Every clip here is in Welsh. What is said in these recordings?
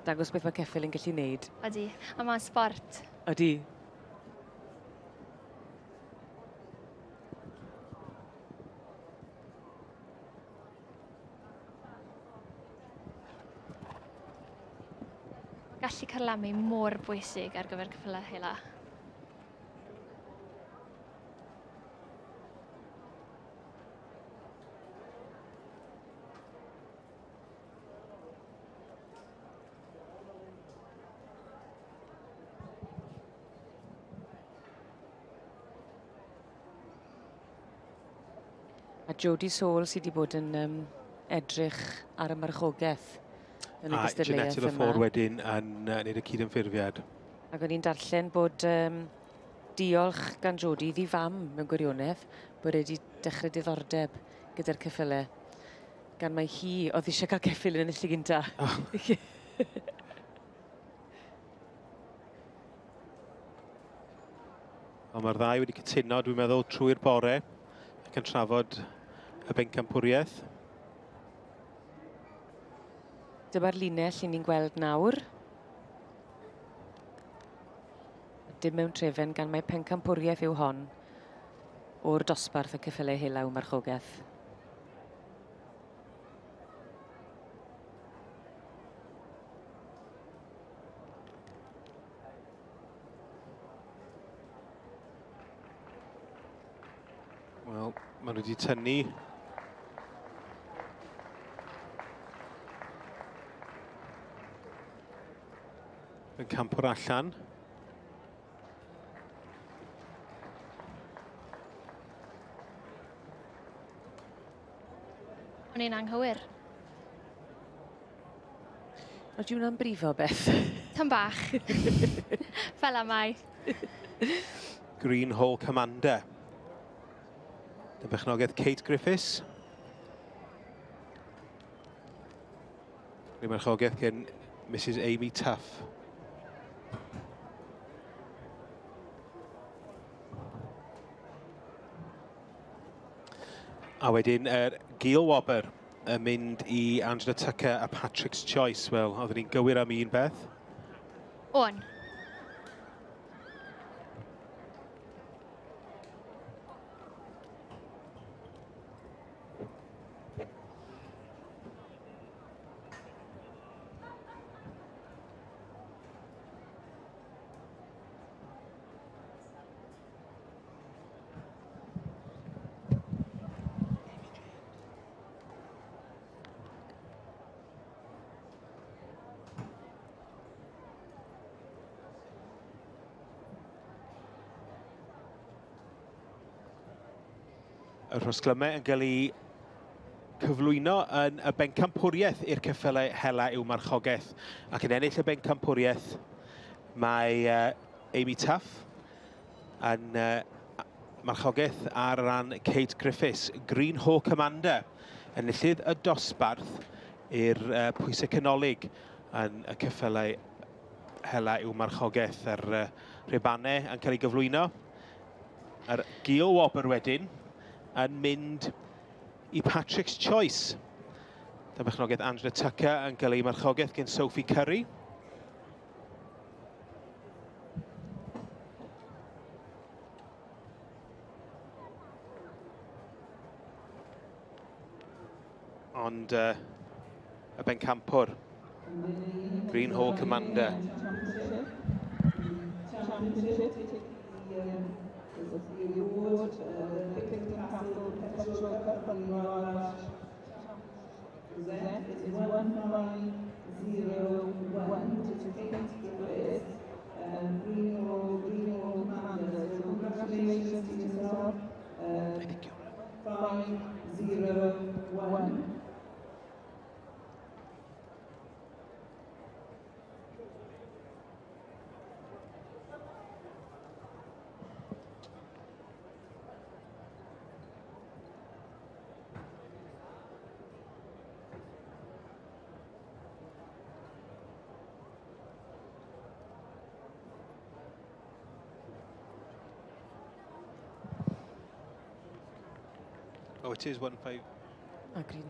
Dangos beth mae ceffyl yn gallu neud. Odi, a mae'n sbort. Odi. Gallu carlamu mor bwysig ar gyfer ceffylau hela. A Jodie Saul sydd wedi bod yn um, edrych ar y marchogaeth yn y gystadleuaeth yma. A Jeanette wedyn yn wneud y cydymffurfiad. Ac o'n i'n darllen bod um, diolch gan Jodie iddi fam mewn gwirionedd bod e wedi dechrau diddordeb gyda'r ceffylau gan mai hi oedd eisiau cael ceffyl yn y lle gynta. Oh. Ond mae'r ddau wedi cytuno, dwi'n meddwl, trwy'r bore ac yn trafod y bencampwriaeth. Dyma'r linell i ni'n gweld nawr. Dim mewn trefen gan mai pencampwriaeth yw hon o'r dosbarth y ceffylau hela yw marchogaeth. Wel, maen nhw wedi tynnu yn campwr allan. O'n i'n anghywir. Oeddi hwnna'n brifo, Beth? Tam bach. Fel am mai. Green Hall Commander. Dy bechnogaeth Kate Griffiths. Rwy'n marchogaeth gen Mrs Amy Tuff. A wedyn yr Gil Wobr yn mynd i Angela Tucker a Patrick's Choice. Wel, oeddwn ni'n gywir am un beth. O'n. Y rhosglymau yn cael eu cyflwyno yn y bencampwriaeth i'r ceffylau hela i'w marchogaeth. Ac yn ennill y bencampwriaeth mae Amy Tuff yn marchogaeth ar ran Kate Griffiths, Green Hawk Commander, enillydd y dosbarth i'r pwysau canolig yn y ceffylau hela i'w marchogaeth. Yr rhubanau yn cael ei gyflwyno. Yr Gil Wobr wedyn yn mynd i Patrick's Choice. Dyma berchnogaeth Angela Tucker yn cael ei marchogaeth gen Sophie Curry. Ond y bencampwr, Green Hall Commander. I think you're right. 501. Oh, it is 1-5. A green.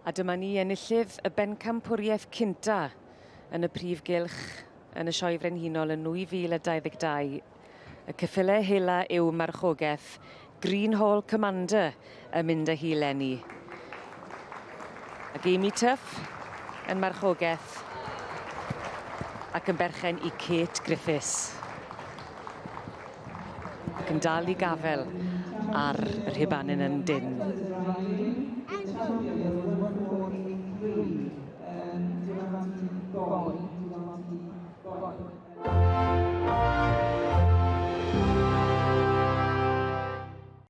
A dyma ni enillydd y bencampwriaeth cynta yn y prif gylch yn y Sioe Frenhinol yn 2022. Y ceffylau hela yw marchogaeth Green Hall Commander yn mynd â hi leni. Ac Amy Tuff yn marchogaeth ac yn berchen i Kate Griffiths. Ac yn dal i gafel ar yr hubanyn yn dyn. Riding, the champion is 143, Diamante Boy.